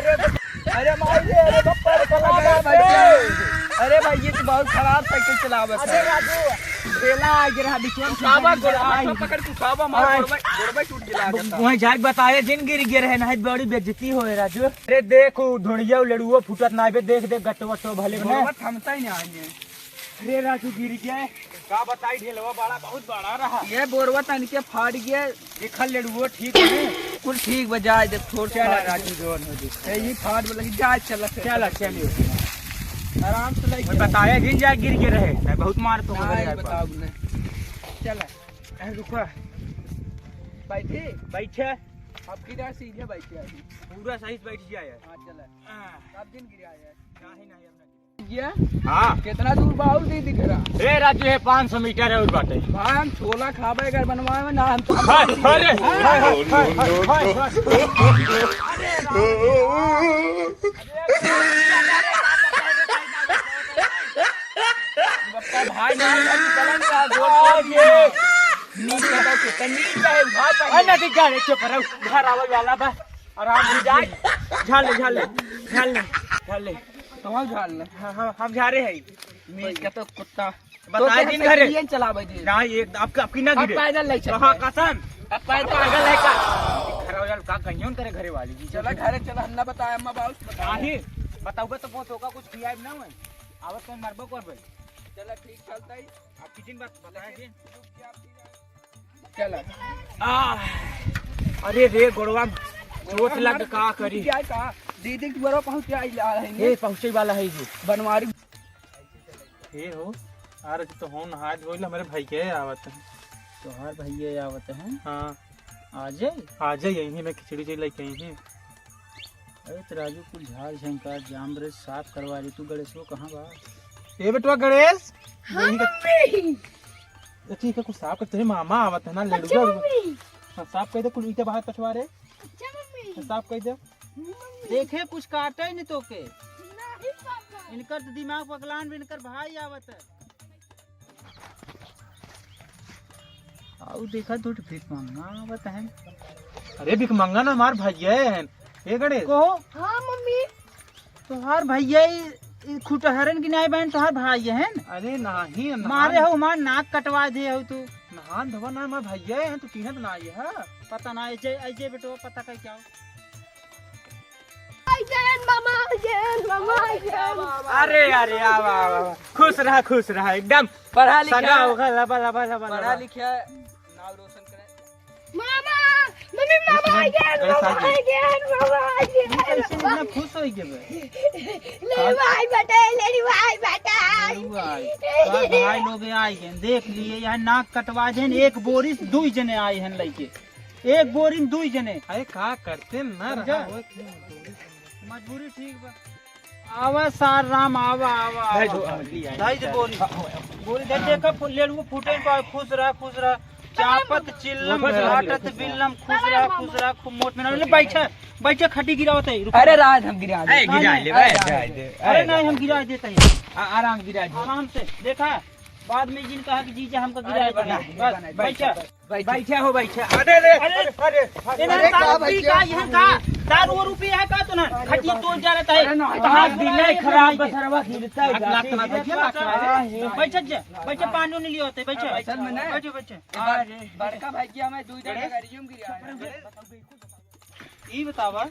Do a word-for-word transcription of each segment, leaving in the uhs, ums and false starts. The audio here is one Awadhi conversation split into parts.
अरे, अरे माई रे, अरे बप्पा रे, कहाँ अरे बाप भाई, रे? अरे भाई, ये तो बहुत खराब साइकिल चलावत अरे है। राजू, ठेला आ गिरा, बिचवन से उठावा, साइकिल गोड़वा आई। पकड़ के उठावा, मार आई। गोड़वा, गोड़वा टूट गिरा वो, के था। वहीं जाके बताए, जिन गिर गिर है, नहीं बड़ी बेइज्जती होए राजू। अरे देख, वो ढोड़िया, वो लड़ुओ फूटत ना बे, देख, देख, गट्टो वट्टो भले बने। गोड़वा थमता ही नहीं आगे। अरे राजू, गिर गया। का बताई, ढेलवा बड़ा, बहुत बड़ा रहा। ये बोरवा तनिके फाड़ गया। देखल लेड़ुओ ठीक है। कुल ठीक बा, जाए दे, छोड़ चल फाड़। राजू, जौन हो दे। ए, ये फाड़ बोला कि जाए, चला, चला, चला, चल। चलिए। आराम से लेके और बताया जिन जा गिर के रहे, मैं बहुत मार तो नहीं, बताओ ने। चला। अरे रुको। बैठे? बैठे। अब किधर सीधे बैठे अभी? पूरा सही से बैठ जाए। हाँ, चला। हाँ। अब जिन गिरा है। नहीं, नहीं, अब ना गिरे। ये? हाँ। कितना दूर बा और नहीं दिख रहा? ए राजू, ये पाँच सौ मीटर है और बाटे। भाई, हम छोला खाबे अगर बनवाए में ना, हम तो हाय, अरे, हाय, हाय, हाय, हाय, हाय, हाय। बप्पा भाई, ना, ना, चलन का, गोल, गोल, ये। नीचे का कितना नीचे है, उठा पाएंगे। अरे, नहीं, जा रे, चुप रहो, घर आवे वाला बा। आराम से जा। झाड़ ले, झाड़ ले, झाड़ ले, झाड़ ले। कहाँ झाड़ ले? हाँ, हाँ, हम झाड़े हैं। मीच का तो कुत्ता। बताए तो दिन घरे। ये चलावे जी। ना, ये आपका, आपकी ना हम गिरे। पैदल नहीं चलते। हाँ, कसम। अब पैदल पागल है का? घर वाला का कहियो न करे घरे वाली जी। चला घरे चला, हम ना बताए अम्मा बाबू। नहीं, बताऊबे तो बहुत होगा, कुछ खियाए ना मैं। आवत तो मरबो करबे। चला ठीक चलता ही। आप किचन बात बताए जी। चला। आ, अरे रे गोड़वा में चोट लग का करी। क्या का? दीदी के द्वारा पहुँच आई ला रहे हैं। ए, पहुँचे वाला है जी। बनवारी। ए हो, अरे तो हो नहाए धोइल, हमरे भैया आवत हैं। तोहार भैया आवत हैं? हाँ। आ जाए? आ जाए, यहीं मैं खिचड़ी उचड़ी लेके आई हैं। अरे तो राजू कुल झाड़ झंकार जाम रे साफ करवा रही तू, गणेशो कहाँ बा? ए बेटवा गणेश, हाँ यहीं का मम्मी। तो ठीक है, कुछ साफ कर, तेरे मामा आवत है ना, अच्छा लड़ुआ। मम्मी। हाँ, साफ कर दे, कुल ईंटे बाहर पछवा रे। अच्छा मम्मी। हाँ, साफ कर दे। मम्मी। देखे कुछ काटे नहीं तो के। नहीं पापा। इनकर तो दिमाग पगलान भी, इनकर भाई आवत है। आऊ देखा तो भिख मंगा आवत है। अरे भिख मंगा ना, हमार भैया है। ए गणेश। कहो। हाँ मम्मी। तोहार भैया ई, ई खुटहरन की नाई बहन, तोहार भाई है न? अरे नाही, नहान मारे हो, हमार नाक कटवा दे हो तू। नहान धोवा ना, हमार भैया है, तू चिन्हत ना ये है। पता ना, ऐसे, ऐसे बेटो, पता का क्या हो? आई जैन मामा, आई जैन मामा, आई जैन। अरे, अरे, आवा, आवा, आवा। खुश रहा, खुश रहा, एकदम पढ़ा लिखा सगा है। होगा, लबा, लबा, लबा, पढ़ा लबा। लिखा है, नाम रोशन करे। मामा, मम्मी, मामा आ गया, मामा आ गया, मामा आ गया। कैसे इतना खुश हो गए बे? लड़ुआ आई बटे, लड़ुआ आई बटे। लड़ुआ आई। का भाई लोग आए हैं, देख लिए, यहाँ नाक कटवा देन, एक बोरी से दुई जने आए हैं लइके। एक बोरी में दुई जने। अरे का करते ना समझा? रहा हो, मजबूरी ठीक बा। आवा सार राम, आवा, आवा, आवा। भाई, दो, हाँ, ले आए। भाई, दे बोरी। बोरी दे, देखा, फु-, लेड़ुआ फूटे को, खुश रहा, खुश रहा। चापत चिल्लम, वो बस फाटत बिल्लम, खुश रहा, खुश रहा, खूब मोट में रहा। ले, बैठा, बैठा, खटी गिरावत है, रुको। अरे, राज हम गिरा दे। ए, गिरा ले, अरे, भाई, गिरा दे। अरे, अरे, नहीं, हम गिरा देते हैं। आ-, आराम गिरा दे। आराम से, देखा, बाद में जिन कहा कि जीजा हमका गिरा अरे, दे। बना दे, बस, बना दे। बैठा। बैठा। बैठा हो, बैठा। अरे, अरे, अरे, अरे, अरे, अरे, अरे, का का भाई, पी का, का? यहाँ का? दारू वारू पी है का तूने? खटिया तोड़ जा रहता है। अरे, ना, कहाँ हाथ दिल नहीं खराब, बसरवा गिरता है, लात, लात, लात, लात, लात। बैठ जा, बैठ जा, पानी नहीं लिया होते, बैठ जा। असल में ना। बैठ जा, बैठ जा। अरे। बड़का भाई जी हमें दूध अरे। गाड़ियों में गिरा है। ई बतावा,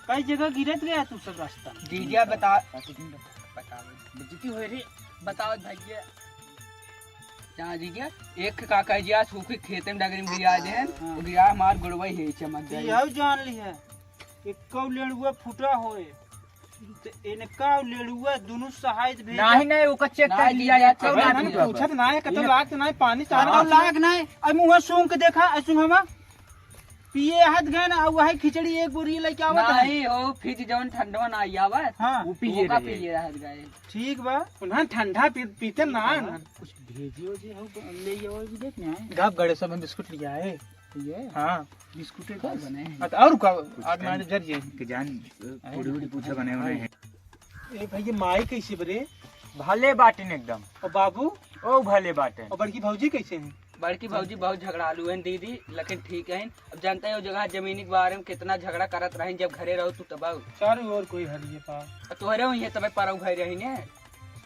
कई जगह गिरत गया तू सब रास्ता में। जीजा बता, बता, बेइज्जती होए रे। बताओ भैया। जा जीजा, एक का कह दिया, सूखी खेते में डगरी में गिरा दे हैं, हाँ। वो गिरा हमार गोड़वा ही चमक तो जाए। यहू जान ली है, एक्को लेड़ुआ फूटा होए, तो इनका लेड़ुआ दोनों सहायत भेजा। नहीं, नहीं, ओकर चेक कर नहीं, लिया, जीजा, एक सौ अबे, लाख नहीं, रुपया। पूछत नहीं, कतो ये लाग तो नहीं, पानी चार हाँ। लाख नहीं, अब मुँह सूंघ के देखा, ऐसे हम पिए हाथ गए ना, वही खिचड़ी एक बोरी लेके आवत है। नहीं, ओ फ्रिज जौन ठंडवा ना आई आवत, हाँ। वो पिए ओका रहे। पिए रहत गए। ठीक बा, उन्हें ठंडा पी-, पीते ना, हाँ। ना। कुछ भेजियो जे हो, ले आओ भी देख ना। गाप गड़े सब हम बिस्कुट लिया है। ये? हाँ। बिस्कुट का बने हैं। अत-, और का, कुछ आग ना खाए। जर जे। के जान, पूरी वूरी पूछे बने होने हैं। ए भाई, ये माई कैसे बरे? भले बाटिन एकदम। और बाबू? ओ भले बाटिन। और बड़की भौजी कैसे हैं? बड़की भौजी बहुत झगड़ालू हैं दीदी, लेकिन ठीक हैं। अब जानते हो जगह जमीन के बारे में कितना झगड़ा करत रहें जब घरे रहो तू तब। चारों ओर कोई हरिये पा। और तोहरे हुई है तबे पर घर रही ने।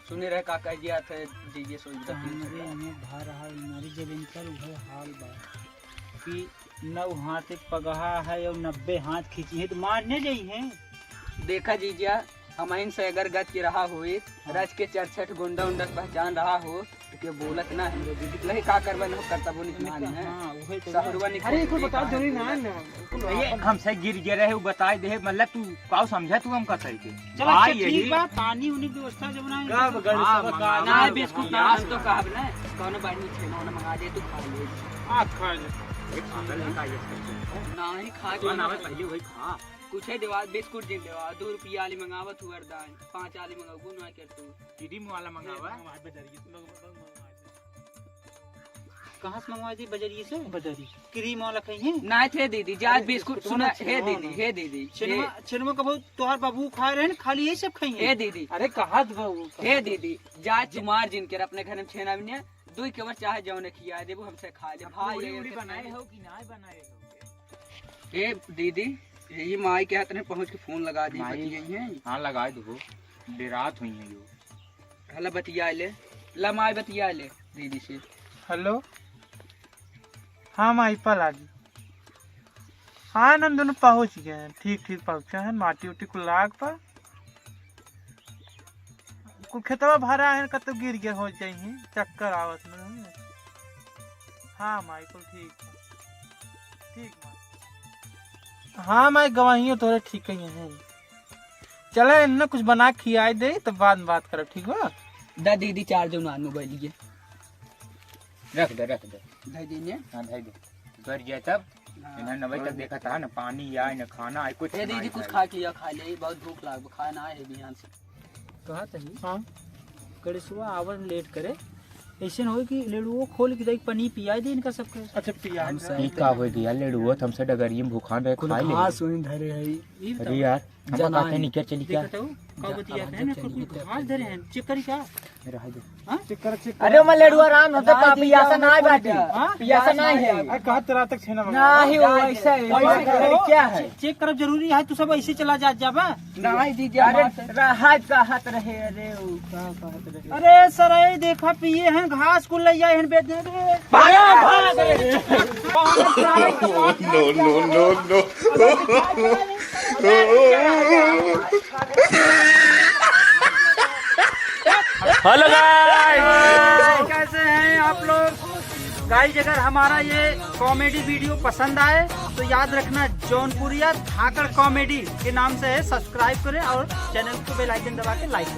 सुने रहे काका जी आते दीजिए सोच कहाँ रे, हमें भा रहा है, हमारी जमीन पर उहे हाल बा कि नौ हाथ एक पगहा है और नब्बे हाथ खींची है तो मारने जाई हैं। देखा जीजा, हमहिन से अगर गत के रहा होई, हाँ। रच के चरछठ गुंडा उंडा के पहचान रहा हो, तो के बोलत ना हमरे दीदी के लही का करबे न करता वो निकमान है। हाँ, उहे तो सहुरवा ना। निकल अरे, कोई के बताओ, कहाँ जरूरी ना बोलत? है ना। ये हमसे गिर गए रहे, वो बताए दे, मतलब, तू का समझा तू हमका सही के? चल, भाई, अच्छा, ठीक यही बा, पानी उनी व्यवस्था जब ना है, गाँव तो गण हाँ, सब मंगा का लो। ना, बिस्कुट ना, हम तो कहब ना, कौनो बार में छेना ओना मंगा दे, तू खा ले। आ, खा ले। एक पागल है का ये सब? ना ही खा कौन के आवे पहले वही खा। कुछ है देवा, बिस्कुट जिन देवा, दो रुपया वाली मंगावत हुआ दान, पाँच वाली मंगाऊ ना कर तू। क्रीम वाला मंगावा। कहाँ से मंगवाई थी? बजरिए से? बजरिए। क्रीम वाला कहीं है? नाय थे दीदी, जा अरे, बिस्कुट बिस्कुट सुना, वाला हे छेना दीदी, ना। हे दीदी, छेनवा, हे छेनवा का बहुत तोहार बाबू खा रहे हैं, खाली यही सब खाई हैं। हे दीदी। अरे, कहाँ दे बाबू? हे दीदी, जा तुम्हार जिनके अपने घर में छेना भी नहीं है, दुई केवर चाहे जौन खिया देबू, हमसे खा ले, अब भाई, पूरी ये उरी सब बनाए खाए। हो कि ना बनाए हो? ए दीदी, यही माई के हाथ में पहुँच के फोन लगा दी, माई। बतियाई हैं। हाँ, लगा दो, डेरात हुई हैं यो। हला बतिया ले, ला माई बतिया ले दीदी से। हेलो, हाँ माई, पल आ गई। हाँ, हम दोनों पहुँच गए हैं, ठीक ठीक पहुँचा है, माटी उटी कुल लाग पा। कुल खेतवा भरा है, कतो गिर गया हो जाई, चक्कर आवत में। हाँ माई, कुल ठीक है, ठीक माई। हाँ माई, गवाहियों तोरे ठीक ही हैं। चला, इन्हें कुछ बना के खियाई दे, तब बाद में बात करब, ठीक बा? दा दीदी, चार जो नानू बैलिए। रख दे, रख दे। धई दीने। हाँ, धई दे। घर जाए तब, हाँ। इन्हें नवे तक देखा था ना, पानी आए, ना खाना आए, कुछ ए ना दीदी, आए कुछ भाई। खा के या खा ले, बहुत भूख लाग, खाना है बिहान से। कहा तही? हाँ। गणेशवा आवन लेट करे, ऐसे न होई कि लेड़ुओ खोल के देख, पानी पियाई दे इनका सबके। अच्छा, पिया हम दे। सही का होई गया, लेड़ुओ तो हमसे डगरिया में भूखान रहे, कुल खाई ले। घास वहीं धरे है। ई बताओ। अरे यार, हम जना कहते है। निकल चली क्या? देखत हो, का बतिया है ना, कुल, कुल घास धरे हैं, चेक करी क्या? रह दे। हाँ? चेक कर, चेक कर। अरे, मैं लेड़ुआ राम, हम तो राय पा-, दी पियासा जाओ, ना कोई बाटी। क्या? हाँ? पियासा ना है। अरे, कहा तेरा तक छेना मंगा। ना ही वो ऐसा है। ऐसा करो। क्या है? चेक करब जरूरी है, तू सब ऐसे चला जात जाबा। नहीं दीदी, अरे, हमार से रहा का हाथ रहे, अरे, वो का कहत रहे? अरे सर, ये देखा, पिए हैं, घास को ले जाए हैं, बेच दे। भाग, भाग रे। No, no, no, no। Hello guys, कैसे हैं आप लोग? गाइस, अगर हमारा ये कॉमेडी वीडियो पसंद आए तो याद रखना, जौनपुरिया धाकड़ कॉमेडी के नाम से है, सब्सक्राइब करें और चैनल को बेल आइकन दबा के लाइक करें।